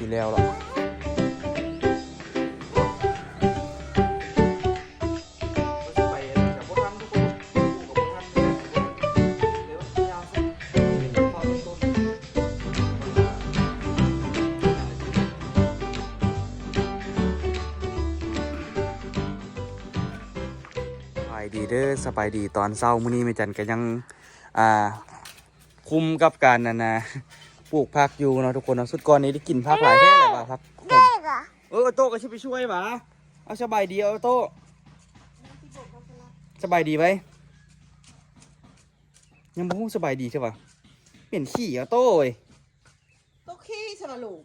ຢູ່ແລ້ວລະ ສະບາຍດີເດີ ສະບາຍດີຕອນເຊົ້າ. ມື້ນີ້ແມ່ຈັນກະຍັງ ອ່າ ຄຸມກັບການ ອັນນ່າ ປູກຜັກຢູ່ເນາະທຸກຄົນເນາະ. ຊຸດກ່ອນນີ້ໄດ້ກິນຜັກຫຼາຍແທ້ແຫຼະວ່າ ຜັກໂຂມ. ເອີ ໂຕກະຊິໄປຊ່ວຍຫວາ. ເອົາ ສະບາຍດີ ເອົາໂຕ ສະບາຍດີໄວ. ຍັງບໍ່ຮູ້ສະບາຍດີເທື່ອຫວາ. ເປັນຂີ້ ເອົາໂຕເອີຍ. ໂຕຂີ້ຊະລະລູກ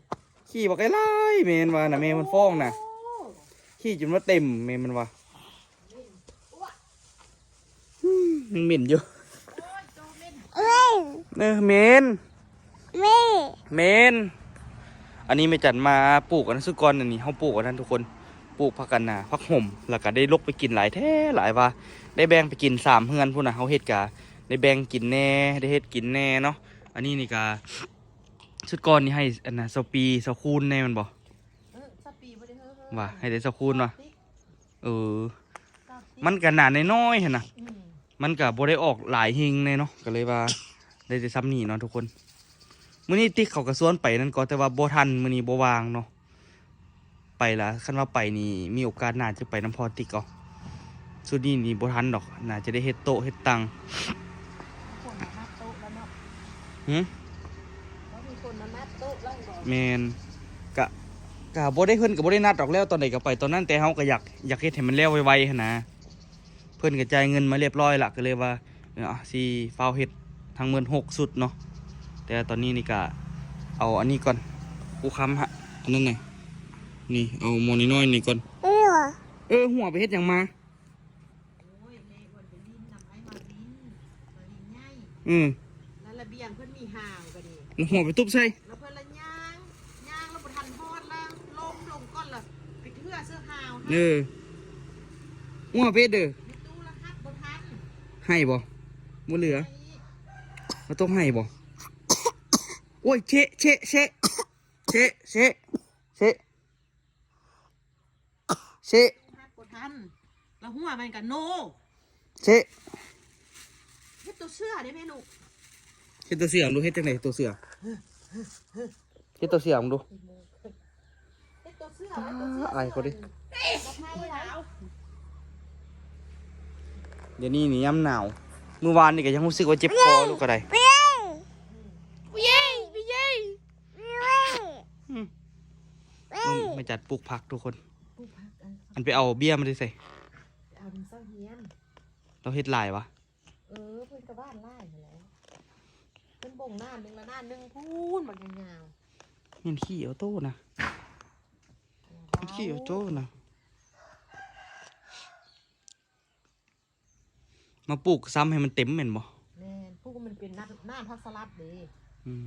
ຂີ້ບັກຫຼາຍໆ ແມ່ມັນວ່ານະ ແມ່ມັນຟ້ອງນະ. ໂອ້ ຂີ້ຈົນວ່າເຕັມ ແມ່ມັນວ່າ. ອືມ ຍັງເໝັນຢູ່. ໂອ້ຍ ໂຕເໝັນ. ເອີ ເໝັນ ເໝັນ. ອັນນີ້ແມ່ຈັນມາປູກອັນນັ້ນຊຸດກ່ອນ. ອັນນີ້ເຮົາປູກອັນນັ້ນທຸກຄົນ ປູກຜັກ ອັນນ່າ ຜັກໂຂມ ແລ້ວກະໄດ້ລົກໄປກິນຫຼາຍແທ້ຫຼາຍວ່າ ໄດ້ແບ່ງໄປກິນສາມເຮືອນພຸ້ນນະ. ເຮົາເຮັດກະໄດ້ແບ່ງກິນແດ່ ໄດ້ເຮັດກິນແດ່ເນາະ. ອັນນີ້ນີ້ກະ ຊຸດກ່ອນນີ້ໃຫ້ອັນນ່າ ຊາວປີ ຊາວຄູນແດ່ແມ່ນບໍ່? ເອີ ຊາວປີບໍ່ໄດ້ເຮີ້ ວ່າໃຫ້ແຕ່ຊາວຄູນວ່າ. ເອີ ມັນກະໜານ້ອຍໆຫັ້ນນະ. ອືມ ມັນກະບໍ່ໄດ້ອອກຫຼາຍເຮັງແດ່ເນາະ ກະເລີຍວ່າໄດ້ແຕ່ຊ່ຳນີ້ເນາະທຸກຄົນ. ມື້ນີ້ຕິກເຂົາກະຊວນໄປນັ້ນກໍ ແຕ່ວ່າບໍ່ທັນ ມື້ນີ້ບໍ່ວ່າງເນາະ. ໄປລະ ຄັນວ່າໄປນີ້ ມີໂອກາດໜ້າຈະໄປນຳພໍ່ຕິກເອົາ. ຊຸດນີ້ນີ້ບໍ່ທັນດອກ ໜ້າຈະໄດ້ເຮັດໂຕະເຮັດຕັ່ງ. ຫືມ ແມ່ນ ກະ ກະບໍ່ໄດ້ ເພິ່ນກະບໍ່ໄດ້ນັດດອກ ແລ້ວຕອນໃດກະໄປຕອນນັ້ນ. ແຕ່ເຮົາກະຢາກ ຢາກເຮັດໃຫ້ມັນແລ້ວໄວໆຫັ້ນນະ. ເພິ່ນກະຈ່າຍເງິນມາລຽບຮ້ອຍລະ ກະເລີຍວ່າ ເອີ ຊິຟ້າວເຮັດທັງໝົດຫົກຊຸດເນາະ. ແຕ່ຕອນນີ້ນີ້ກະເອົາອັນນີ້ກ່ອນ ກູຄຳ ອັນນັ້ນນະ ນີ້ ເອົາໝໍ້ນ້ອຍໆນີ້ກ່ອນ. ເອີ ຫົວໄປເຮັດຫຍັງມາ? ໂອ້ຍ ແມ່ອ້ວນໄປຫຼິ້ນນຳອ້າຍມາວິນ ມາວິນໃຫຍ່. ອືມ ແລ້ວລະບຽງເພິ່ນມີຫາວກະດີ ແລ້ວຫົວໄປຕຸບໃສ່ ແລ້ວເພິ່ນລະຍ່າງ ຍ່າງແລ້ວບໍ່ທັນຮອດລະ ລົ້ມລົງກ່ອນລະ ໄປເທື່ອເສື້ອຫາວ. ເອີ ຫົວເປັດເດີ ຢູ່ຕູ້ລະຮັບບໍ່ທັນ. ໄຫ້ບໍ່? ບໍ່ເຫຼືອ ບໍ່ຕ້ອງໄຫ້ບໍ່? ໂອ້ຍ ເຊະ ເຊະ ເຊະ ເຊະ ເຊະ ເຊະ. ເຊະ ຮັບບໍ່ທັນ ລະຫົວມັນກະໂນ ເຊະ. ເຮັດໂຕເສືອເດ້ແມ່ລູກ ເຮັດໂຕເສືອ ລູກເຮັດຈັ່ງໃດໂຕເສືອ? ເຮັດໂຕເສືອເບິ່ງດູ ເຮັດໂຕເສືອ ອາຍເຂົາເດ້. ດຽວນີ້ນີ້ຍາມໜາວ ມື້ວານນີ້ກະຍັງຮູ້ສຶກວ່າເຈັບຄໍ ລູກກະໄດ້. ອືມ ແມ່ຈັນປູກຜັກທຸກຄົນ. ປູກຜັກ ອັນ ອັນໄປເອົາເບ້ຍມາແຕ່ໃສ? ໄປເອົານຳຊາວຮຽນ. ລາວເຮັດຫຼາຍຫວາ? ເອີ ເພິ່ນກະຫວ່ານຫຼາຍຫັ້ນແຫຼະ ເພິ່ນບົ່ງໜ້າໜຶ່ງລະໜ້າໜຶ່ງພຸ້ນ ບັກຍາວໆ. ແມ່ນຂີ້ເອົາໂຕນະ ແມ່ນຂີ້ເອົາໂຕນະ. ມາປູກຊ້ຳໃຫ້ມັນເຕັມແມ່ນບໍ່? ແມ່ນ ປູກມັນເປັນໜ້າ ໜ້າຜັກສະຫຼັດເດ້. ອືມ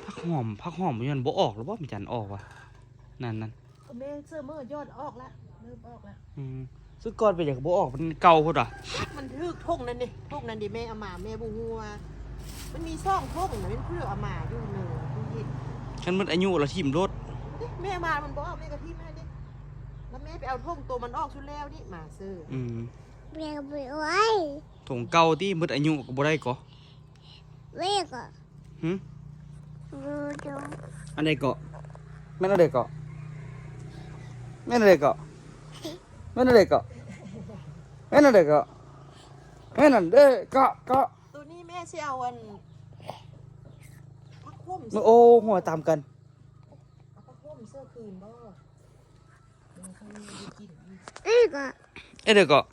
ຜັກຫອມ ຜັກຫອມມັນບໍ່ອອກແລ້ວບໍ່? ມັນຈັນອອກວ່າ ນັ້ນໆ ແມ່ເຊີເມີຍອດອອກລະ ເລີ່ມອອກລະ. ອືມ ຊຸດກ່ອນເປັນຫຍັງບໍ່ອອກ ມັນເກົ່າພຸ້ນຫວາ? ມັນຖືກຖົງນັ້ນເດ້ ຖົງນັ້ນເດ້ ແມ່ເອົາມາ ແມ່ບໍ່ຮູ້ວ່າ ມັນມີສອງຖົງນະ ແມ່ນເພື່ອເອົາມາຢູ່ເນີ ຢູ່ເຫັນ ຄັນໝົດອາຍຸລະຖິ້ມໂລດ. ເດ້ ແມ່ມາມັນບໍ່ອອກ ແມ່ກະຖິ້ມໃຫ້ເດ້ ລະແມ່ໄປເອົາຖົງໂຕມັນອອກຊຸດແລ້ວນີ້ມາເຊີ. ອືມ ແມ່ກະໄປໄວ້ ຖົງເກົ່າຕິ ໝົດອາຍຸກະບໍ່ໄດ້ເກາະ. ເວກະ ຫືມ ອັນໃດເກາະ? ແມ່ນອັນໃດເກາະ? ແມ່ນອັນໃດເກາະ? ແມ່ນອັນໃດເກາະ? ແມ່ນອັນໃດເກາະ? ແມ່ນອັນເດເກາະ ເກາະ. ໂຕນີ້ແມ່ຊິເອົາອັນ ຜັກໂຂມ ໂອ້ ຫົວຕາມກັນ ເອົາຜັກໂຂມເສີຄືນບໍ່? ເອີ ເອີ ເດເກາະ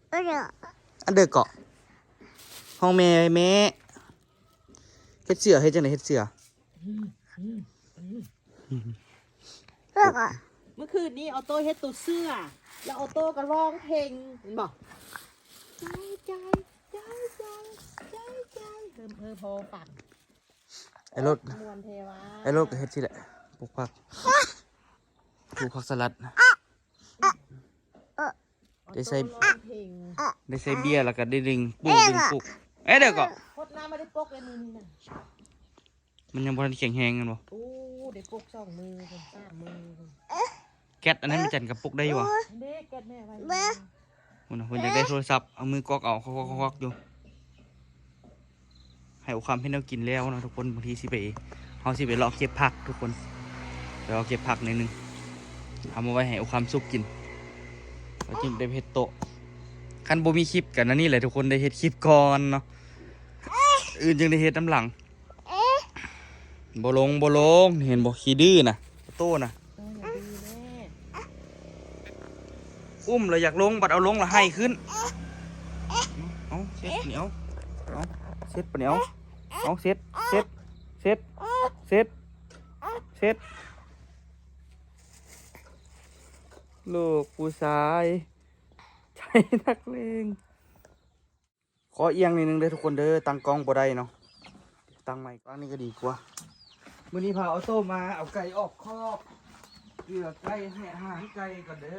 ເອີ ເດເກາະ ອັນເດເກາະ ຫ້ອງແມ່ ແມ່ ເຮັດເສືອ ເຮັດຈັ່ງໃດເຮັດເສືອ? ເມື່ອຄືນນີ້ອອໂຕ້ເຮັດໂຕເສືອ ແລ້ວອອໂຕ້ກໍຮ້ອງເພງ ເຫັນບໍ່? ໃຈ ໃຈ ໃຈ ໃຈ ໃຈ ໃຈ ເຮີ ເຮີພໍຟັງ ໄອ້ລົດ ມ່ວນແທ້ວ່າ ໄອ້ລົດກໍເຮັດຊີ້ແຫຼະ ປູກຜັກ ປູກຜັກສະຫຼັດ ໄດ້ໃສ່ ໄດ້ໃສ່ເບ້ຍ ແລ້ວກໍໄດ້ດຶງປູກ ດຶງປູກ ເອີ ດຽວກໍ ຫົດນ້ຳບໍ່ໄດ້ປົກເລີຍມື້ນີ້ນະ ມັນຍັງບໍ່ທັນແຂງແຮງແມ່ນບໍ່? ໂອ້ ໄດ້ປົກສອງມືພຸ້ນ ສາມມືພຸ້ນ. ແກັດອັນນັ້ນແມ່ຈັນກໍປົກໄດ້ຢູ່ຫວາ? ເດ້ ແກັດແມ່ໄວ້ ພຸ້ນນະ ເພິ່ນຢາກໄດ້ໂທລະສັບ ເອົາມືກວັກເອົາ ຄວັກໆໆຢູ່. ໃຫ້ໂອຄຳເຮັດແນວກິນແລ້ວເນາະທຸກຄົນ. ບາງທີຊິໄປ ເຮົາຊິໄປເລາະເກັບຜັກທຸກຄົນ ໄປເລາະເກັບຜັກໜ້ອຍໜຶ່ງ ເອົາມາໄວ້ໃຫ້ໂອຄຳສຸກກິນ ແລ້ວຈຶ່ງໄດ້ເຮັດໂຕະ. ຄັນບໍ່ມີຄລິບກໍອັນນີ້ແຫຼະທຸກຄົນ ໄດ້ເຮັດຄລິບກ່ອນເນາະ ອື່ນຈຶ່ງໄດ້ເຮັດນຳຫຼັງ. ບໍ່ລົງ ບໍ່ລົງ ເຫັນບໍ່? ຂີ້ດື້ນະ ໂຕນະ. ໂອ້ຍ ຢ່າດື້ແມ່. ອຸ້ມແລ້ວຢາກລົງ ບັດເອົາລົງແລ້ວໄຫ້ຂຶ້ນ. ເອົາ ເຊັດນີ້ ເອົາ ເອົາ ເຊັດປະນີ້ ເອົາ ເອົາ ເຊັດ ເຊັດ ເຊັດ ເຊັດ ເຊັດ. ລູກຜູ້ຊາຍໃຈນັກເລງ. ຂໍອຽງໜ້ອຍໜຶ່ງເດີທຸກຄົນເດີ ຕັ້ງກ້ອງບໍ່ໄດ້ເນາະ ຕັ້ງໃໝ່ ຕັ້ງນີ້ກໍດີກວ່າ. ມື້ນີ້ພາອອໂຕ້ມາເອົາໄກ່ອອກຄອກ ເກືອໄກ່ ໃຫ້ອາຫານໄກ່ກ່ອນເດີ.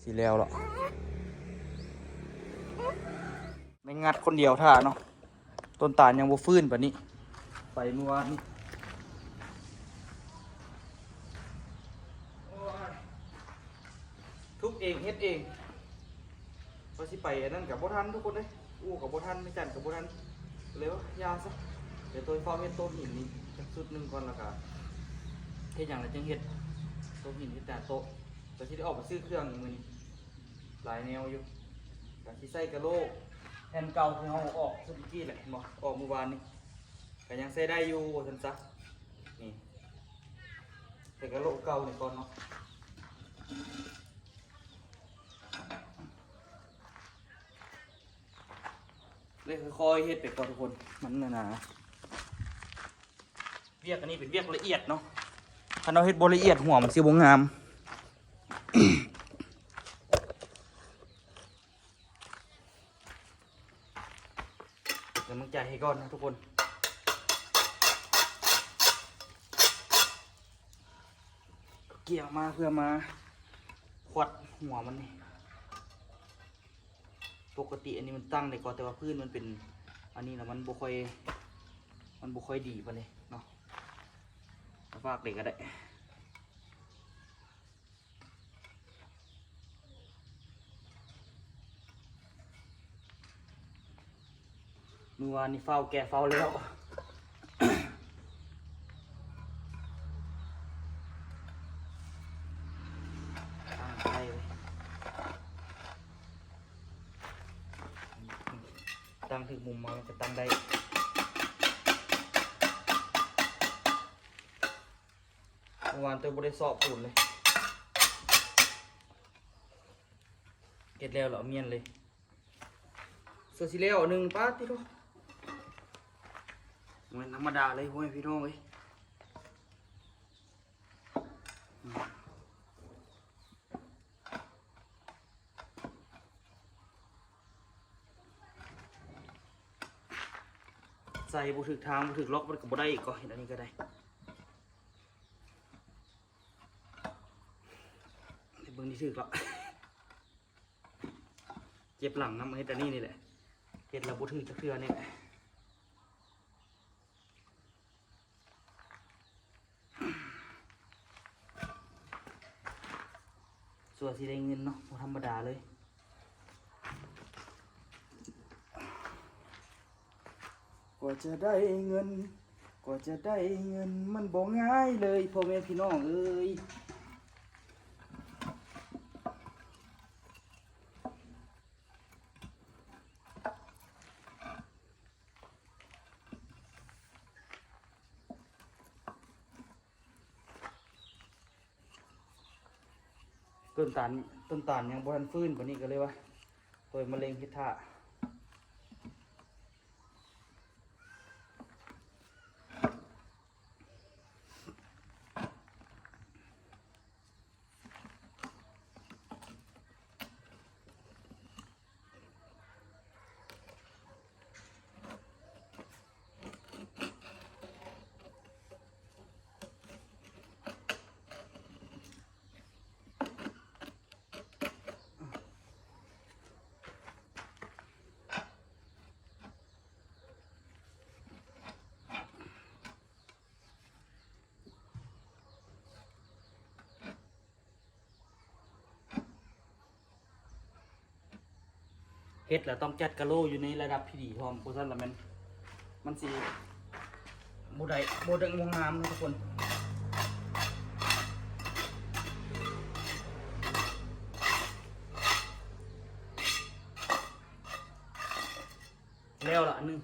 ຊິແລ້ວລະ ໄດ້ງັດຄົນດຽວຖ້າເນາະ ຕົ້ນຕານຍັງບໍ່ຟື້ນປານນີ້ ໄປມື້ວານນີ້ ໂອ້ຍ ທຸບເອງເຮັດເອງ ວ່າຊິໄປອັນນັ້ນກໍບໍ່ທັນທຸກຄົນເດ້ ອູ້ກໍບໍ່ທັນ ແມ່ຈັນກໍບໍ່ທັນ ເລີຍວ່າຢ່າຊະ ດຽວໂຕຟ້າວເຮັດໂຕະຫີນນີ້ຈັກຊຸດໜຶ່ງກ່ອນ ແລ້ວກໍເຮັດຫຍັງແລ້ວຈຶ່ງເຮັດໂຕະຫີນເຮັດໜ້າໂຕະ ກໍຊິໄດ້ອອກໄປຊື້ເຄື່ອງອີກມື້ນີ້ ຫຼາຍແນວຢູ່ ກໍຊິໃສ່ກະໂຫຼກແຜ່ນເກົ່າທີ່ເຮົາອອກຊຸດເມື່ອກີ້ແຫຼະ ເຫັນບໍ່ ອອກມື້ວານນີ້ ກໍຍັງໃຊ້ໄດ້ຢູ່ວ່າຊັ້ນຊະ ນີ້ ໃສ່ກະໂຫຼກເກົ່ານີ້ກ່ອນເນາະ ເລີຍຄ່ອຍໆເຮັດໄປກ່ອນທຸກຄົນ ມັນໜາໆ ວຽກອັນນີ້ເປັນວຽກລະອຽດເນາະ ຄັນເຮົາເຮັດບໍ່ລະອຽດຫົວມັນຊິບໍ່ງາມ ເປັນກຳລັງໃຈໃຫ້ກ່ອນນະທຸກຄົນ ເອົາເກຍອອກມາເພື່ອມາຂວັດຫົວມັນນີ້. ປົກກະຕິອັນນີ້ມັນຕັ້ງໄດ້ກໍ ແຕ່ວ່າພື້ນມັນເປັນອັນນີ້ລະ ມັນບໍ່ຄ່ອຍ ມັນບໍ່ຄ່ອຍດີປານໃດເນາະ ເອົາຟາກເລີຍກໍໄດ້. ມື້ວານນີ້ຟ້າວແກ່ຟ້າວແລ້ວ ຕັ້ງໃຈເລີຍ. ຕັ້ງຖືກມຸມມາ ມັນຈະຕັ້ງໄດ້. ເມື່ອວານໂຕບໍ່ໄດ້ຊອກປູນເລີຍ ເຮັດແລ້ວລະເອົາມ້ຽນເລີຍ. ສ່ວນຊິແລ້ວໜຶ່ງ ປາດຕິໂທ ບໍ່ແມ່ນທຳມະດາເລີຍ ພໍ່ແມ່ພີ່ນ້ອງເອີຍ. ໃສ່ບໍ່ຖືກທາງ ບໍ່ຖືກລັອກ ມັນກໍບໍ່ໄດ້ອີກ ກໍເຮັດອັນນີ້ກໍໄດ້. ເບິ່ງນີ້ຖືກລະ ເຈັບຫຼັງນຳ ເຮັດອັນນີ້ນີ້ແຫຼະ ເຮັດແລ້ວບໍ່ຖືກຈັກເທື່ອນີ້ແຫຼະ. ກວ່າຊິໄດ້ເງິນເນາະ ບໍ່ທຳມະດາເລີຍ. ກວ່າຈະໄດ້ເງິນ ກວ່າຈະໄດ້ເງິນ ມັນບໍ່ງ່າຍເລີຍ ພໍ່ແມ່ພີ່ນ້ອງເອີຍ. ຕົ້ນຕານ ຕົ້ນຕານຍັງບໍ່ທັນຟື້ນປານນີ້ ກໍເລີຍວ່າ ໂອ້ຍ ມາເລັງເຮັດຖ້າ. ເຮັດແລ້ວຕ້ອງຈັດກະໂຫຼຢູ່ໃນລະດັບທີ່ດີພ້ອມ, ບໍ່ຊັ້ນລະແມ່ນ ມັນຊິບໍ່ໄດ້ ບໍ່ໄດ້ງົວງາມເນາະທຸກຄົນ. ແລ້ວລະອັນໜຶ່ງ.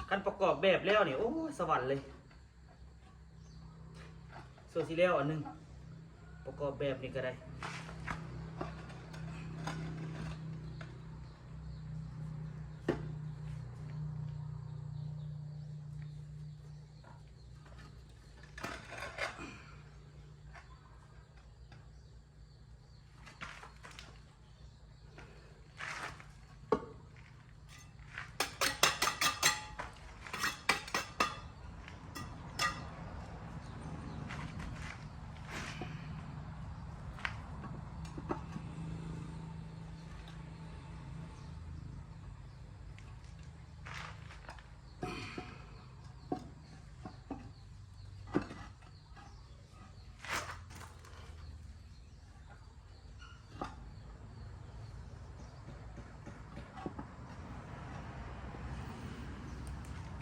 ຄັນປະກອບແບບແລ້ວນີ້ ໂອ້ຍ ສະຫວັນເລີຍ. ສ່ວນຊິແລ້ວອັນໜຶ່ງ ປະກອບແບບນີ້ກໍໄດ້.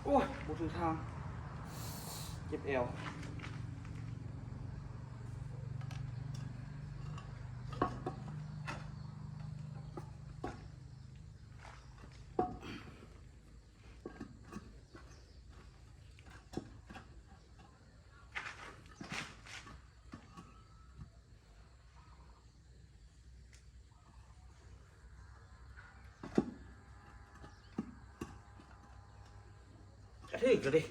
ໂອ້ຍ ບໍ່ຖືກທາງ ເຈັບແອວ. ກະຖືກລະເດ.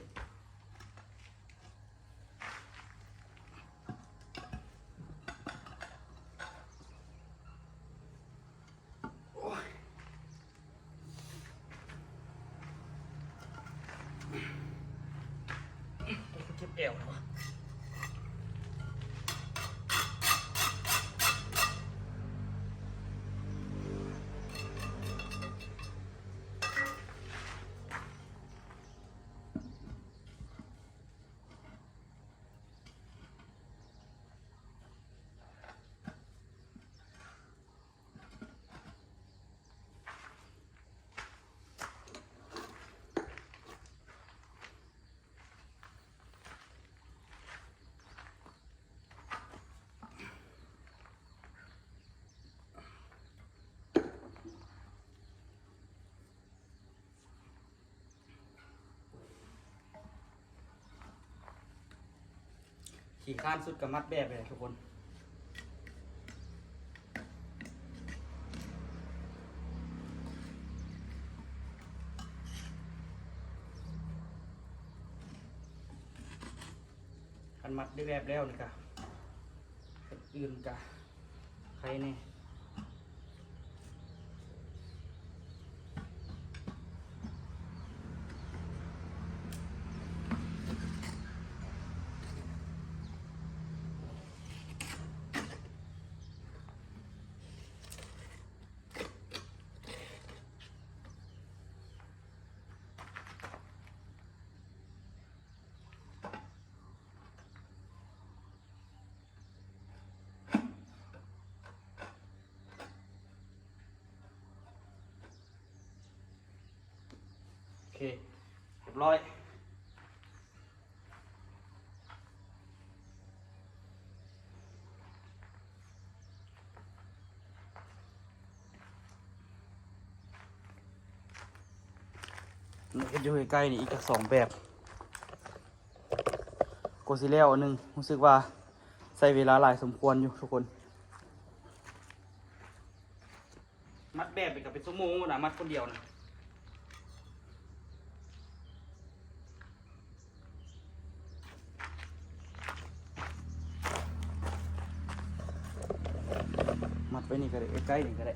ໂອ້ຍ ເຈັບແອວແທ້ວະ. ໂ ຂັ້ນສຸດກໍມັດແບບເລີຍທຸກຄົນ. ຄັນມັດໄດ້ແບບແລ້ວນີ້ກະ ອື່ນກະໄຄແດ່. ໂອເຄ ຮຽບຮ້ອຍ. ເຮັດຢູ່ໃກ້ໆນີ້ອີກຈັກສອງແບບ ກວ່າຊິແລ້ວອັນໜຶ່ງ ຮູ້ສຶກວ່າໃຊ້ເວລາຫຼາຍສົມຄວນຢູ່ທຸກຄົນ. ມັດແບບນີ້ກໍເປັນຊົ່ວໂມງນະ ມັດຄົນດຽວນະ. ມັດໄວ້ນີ້ກໍໄດ້ ໃກ້ໆນີ້ກໍໄດ້.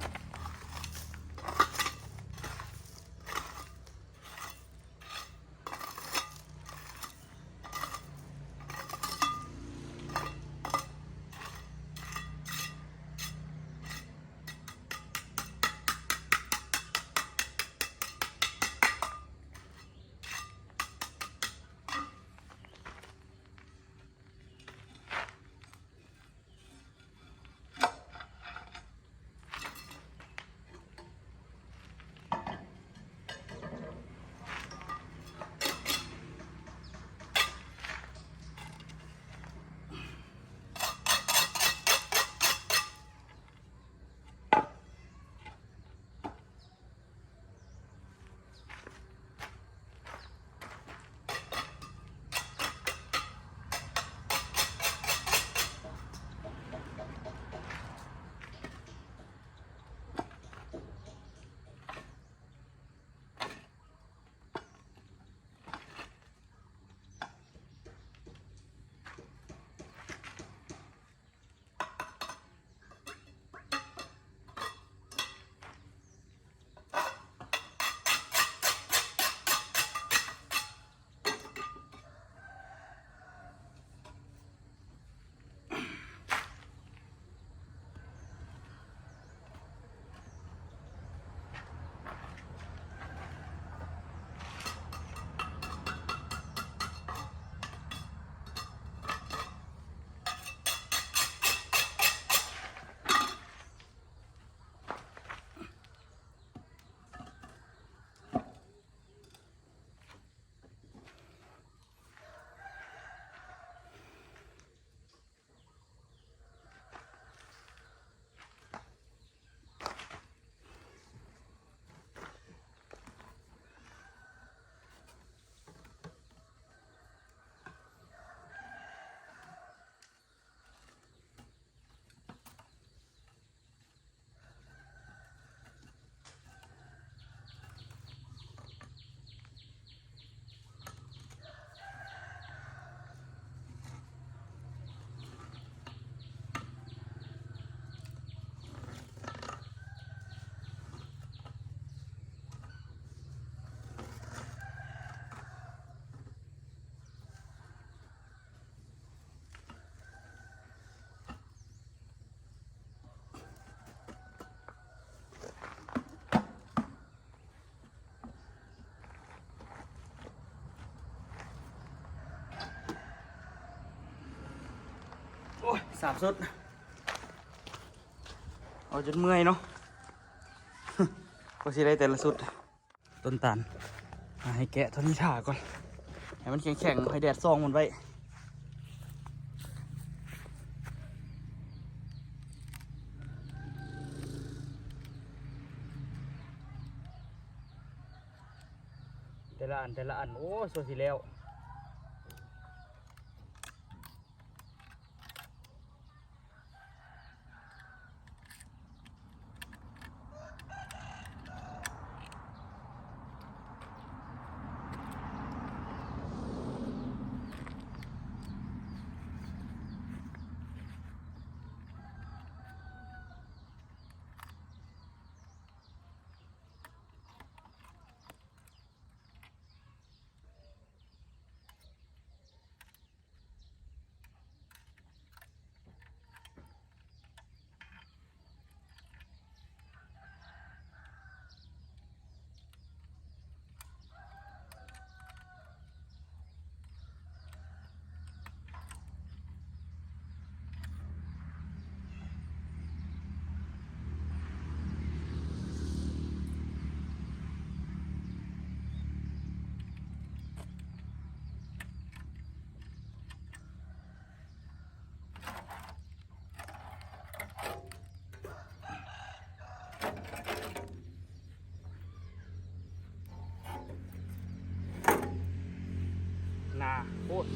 ໂອ້ຍ ສາມຊຸດ ເອົາຈົນເມື່ອຍເນາະ ກວ່າຊິໄດ້ແຕ່ລະຊຸດ. ຕົ້ນຕານ ອ່າ ໃຫ້ແກະໂຕນີ້ຖ້າກ່ອນ ໃຫ້ມັນແຂງໆ ໃຫ້ແດດສ່ອງມັນໄວ້. ແຕ່ລະອັນ ແຕ່ລະອັນ ໂອ້ ຊົ່ວຊິແລ້ວ. ໜາໂພດ.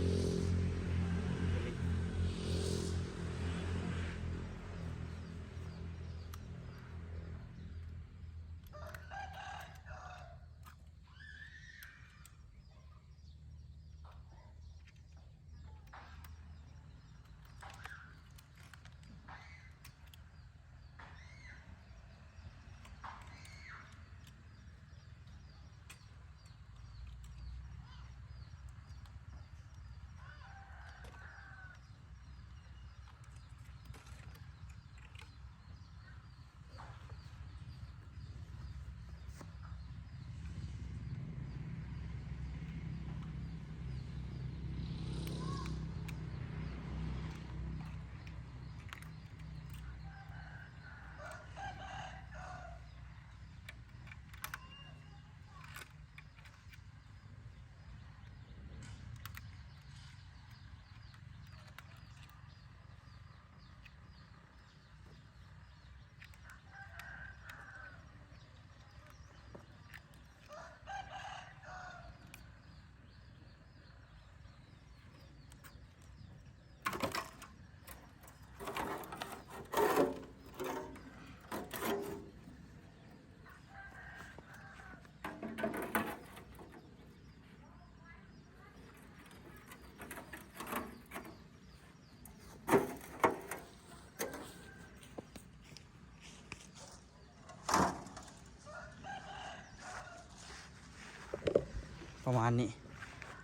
ປະມານນີ້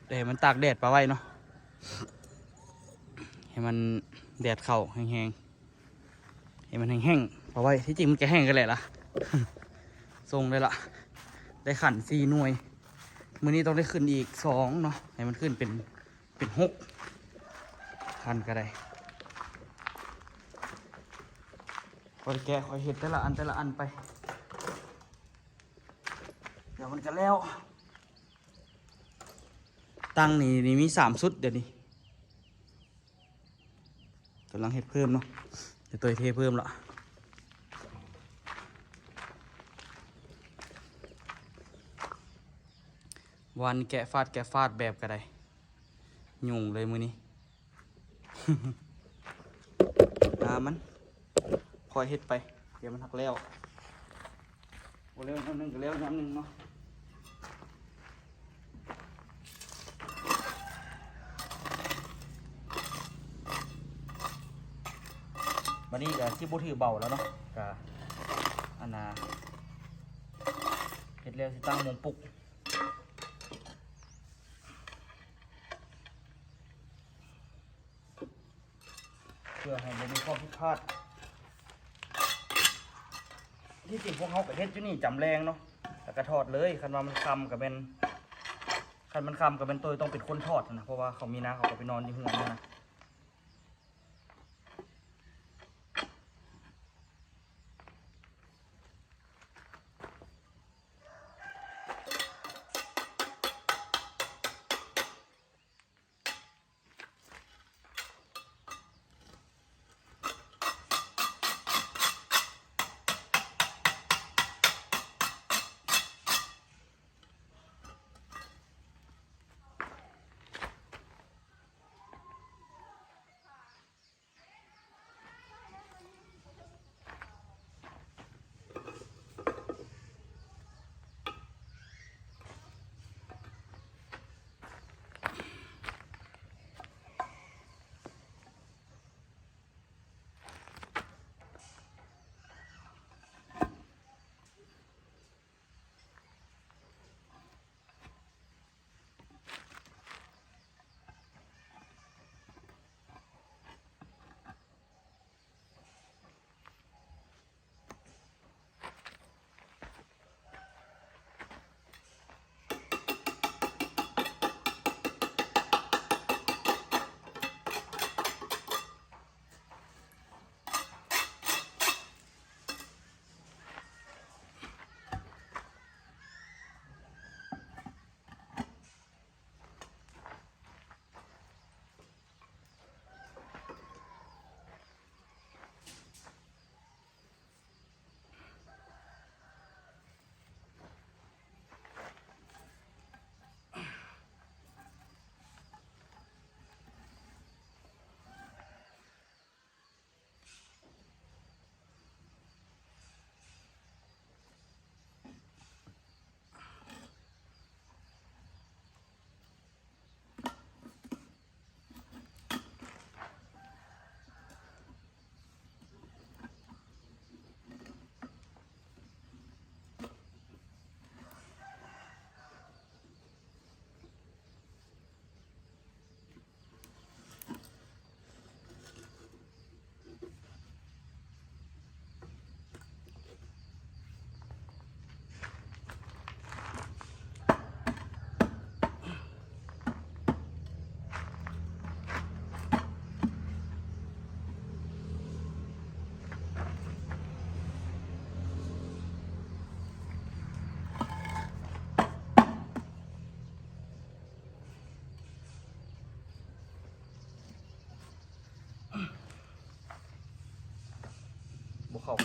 ແຕ່ໃຫ້ມັນຕາກແດດປະໄວ້ເນາະ ໃຫ້ມັນແດດເຂົ້າແຮງໆ ໃຫ້ມັນແຫ້ງໆ ປະໄວ້. ທີ່ຈິງມັນກະແຫ້ງກັນແຫຼະລະ ສົ່ງໄດ້ລະ ໄດ້ຂັນສີ່ໜ່ວຍ. ມື້ນີ້ຕ້ອງໄດ້ຂຶ້ນອີກສອງເນາະ ໃຫ້ມັນຂຶ້ນເປັນ ເປັນຫົກ ຄັນກະໄດ້ ຄ່ອຍແກະ ຄ່ອຍເຮັດແຕ່ລະອັນ ແຕ່ລະອັນໄປ ດຽວມັນກະແລ້ວ. ຕັ້ງນີ້ ນີ້ມີສາມຊຸດ ດຽວນີ້ກຳລັງເຮັດເພີ່ມເນາະ ດຽວໂຕຍເທເພີ່ມລະ. ວານແກະຟາດ ແກະຟາດແບບກະໄດ້ ຫຍຸ້ງເລີຍມື້ນີ້. ຫາມັນ ຄ່ອຍເຮັດໄປ ດຽວມັນຮັກແລ້ວ ບໍ່ແລ້ວຍາມໜຶ່ງກະແລ້ວຍາມໜຶ່ງເນາະ. ບາດນີ້ກະຊິບໍ່ຖືເບົາແລ້ວເນາະ ກະ ອັນນ່າ ເຮັດແລ້ວຊິຕັ້ງໂມງປຸກ. ເພື່ອໃຫ້ບໍ່ມີຂໍ້ຜິດພາດ. ທີ່ຈິງພວກເຮົາກະເຮັດຢູ່ນີ້ຈຳແລງເນາະ ລະກະຖອດເລີຍ. ຄັນວ່າມັນຄ່ຳກະແມ່ນ ຄັນມັນຄ່ຳກະແມ່ນໂຕຍຕ້ອງເປັນຄົນຖອດຫັ້ນນະ ເພາະວ່າເຂົາມີນາ ເຂົາກະໄປນອນຢູ່ເຮືອນຫັ້ນນະ.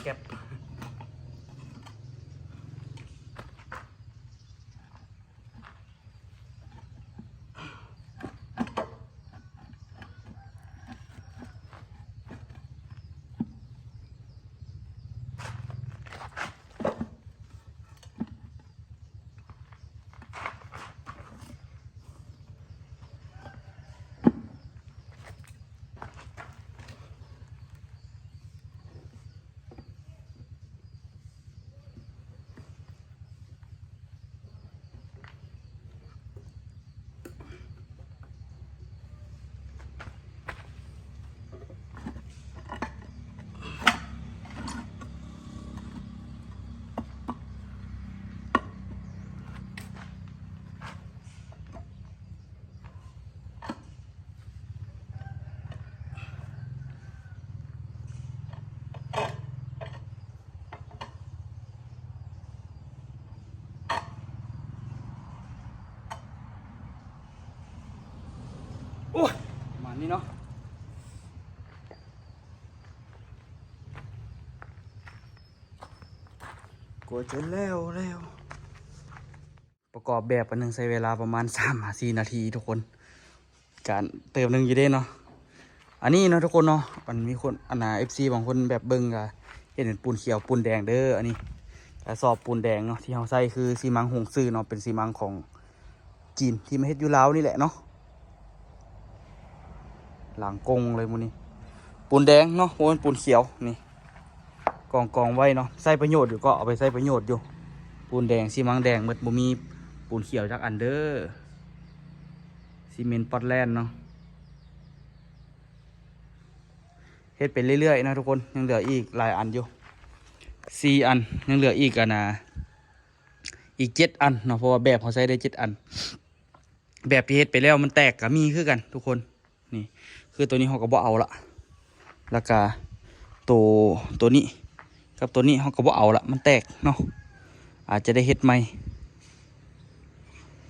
ແກັບ. ໂອ້ຍ ປະມານນີ້ເນາະ ກວ່າຈະແລ້ວແລ້ວ. ປະກອບແບບອັນໜຶ່ງໃຊ້ເວລາປະມານສາມຫາສີ່ນາທີທຸກຄົນ ການເຕີມໜຶ່ງຢູ່ເດ້ເນາະ. ອັນນີ້ເນາະທຸກຄົນເນາະ ມັນມີຄົນ ອັນນ່າ ເອັຟຊີ ບາງຄົນແບບເບິ່ງກະເຫັນເປັນປູນຂຽວປູນແດງເດີ. ອັນນີ້ກະສອບປູນແດງເນາະ ທີ່ເຮົາໃຊ້ຄືຊີມັງຫົງຊື່ເນາະ ເປັນຊີມັງຂອງຈີນທີ່ມາເຮັດຢູ່ລາວນີ້ແຫຼະເນາະ. ຫຼາງກົງເລີຍມື້ນີ້ ປູນແດງເນາະ ບໍ່ແມ່ນປູນຂຽວນີ້. ກອງໆໄວ້ເນາະ ໃຊ້ປະໂຫຍດຢູ່ ກໍເອົາໄປໃຊ້ປະໂຫຍດຢູ່. ປູນແດງ ຊີມັງແດງໝົດ ບໍ່ມີປູນຂຽວຈັກອັນເດີ. ຊີເມັນປອດແລນເນາະ ເຮັດໄປເລື້ອຍໆເນາະທຸກຄົນ ຍັງເຫຼືອອີກຫຼາຍອັນຢູ່ ສີ່ອັນ ຍັງເຫຼືອອີກ ອັນນ່າ ອີກເຈັດອັນເນາະ ເພາະວ່າແບບເຮົາໃຊ້ໄດ້ເຈັດອັນ. ແບບທີ່ເຮັດໄປແລ້ວມັນແຕກກະມີຄືກັນທຸກຄົນ. ນີ້ ຄືໂຕນີ້ເຮົາກະບໍ່ເອົາລະ ລະກະໂຕ ໂຕນີ້ກັບໂຕນີ້ເຮົາກະບໍ່ເອົາລະ ມັນແຕກເນາະ. ອາດຈະໄດ້ເຮັດໃໝ່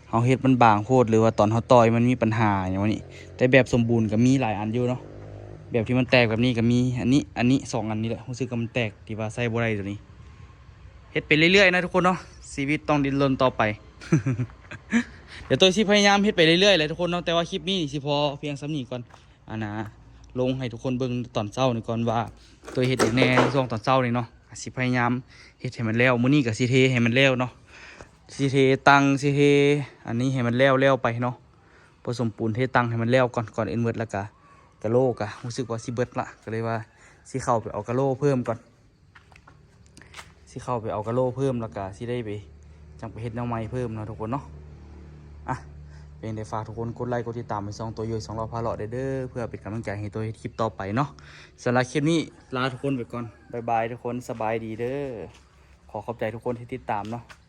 ເຮົາເຮັດມັນບາງໂພດ ຫຼືວ່າຕອນເຮົາຕໍ່ຍມັນມີປັນຫາຫຍັງວະນີ້. ແຕ່ແບບສົມບູນກະມີຫຼາຍອັນຢູ່ເນາະ ແບບທີ່ມັນແຕກແບບນີ້ກະມີ. ອັນນີ້ ອັນນີ້ສອງອັນນີ້ແຫຼະ ຮູ້ສຶກວ່າມັນແຕກ ທີ່ວ່າໃຊ້ບໍ່ໄດ້ໂຕນີ້. ເຮັດໄປເລື້ອຍໆນະທຸກຄົນເນາະ ຊີວິດຕ້ອງດີ້ນລົນຕໍ່ໄປ. ດຽວໂຕຍຊິພະຍາຍາມເຮັດໄປເລື້ອຍໆແຫຼະທຸກຄົນເນາະ ແຕ່ວ່າຄລິບນີ້ຊິພໍພຽງສ່ຳນີ້ກ່ອນ. ອັນນ່າ ລົງໃຫ້ທຸກຄົນເບິ່ງຕອນເຊົ້ານີ້ກ່ອນວ່າໂຕຍເຮັດຫຍັງແດ່ໃນຊ່ວງຕອນເຊົ້ານີ້ເນາະ. ກະຊິພະຍາຍາມເຮັດໃຫ້ມັນແລ້ວ ມື້ນີ້ກະຊິເທໃຫ້ມັນແລ້ວເນາະ ຊິເທຕັ່ງ ຊິເທອັນນີ້ໃຫ້ມັນແລ້ວໆໄປເນາະ. ພໍສົມປູນເທຕັ່ງໃຫ້ມັນແລ້ວກ່ອນ ກ່ອນອື່ນໝົດ ລະກະກະໂຫຼກະຮູ້ສຶກວ່າຊິເບິດລະ ກະເລີຍວ່າຊິເຂົ້າໄປເອົາກະໂຫຼເພີ່ມກ່ອນ. ຊິເຂົ້າໄປເອົາກະໂຫຼເພີ່ມ ລະກະຊິໄດ້ໄປ ຈັ່ງໄປເຮັດແນວໃໝ່ເພີ່ມເນາະທຸກຄົນເນາະ. ອ່ະ ເປັນໃດຝາກທຸກຄົນກົດໄລກົດຕິດຕາມໃຫ້ຊ່ອງໂຕໂຢຍສອງລໍ້ພາເລາະໄດ້ເດີ ເພື່ອເປັນກຳລັງໃຈໃຫ້ໂຕເຮັດຄລິບຕໍ່ໄປເນາະ. ສຳລັບຄລິບນີ້ລາທຸກຄົນໄປກ່ອນ ບາຍບາຍທຸກຄົນ ສະບາຍດີເດີ. ຂໍຂອບໃຈທຸກຄົນທີ່ຕິດຕາມເນາະ.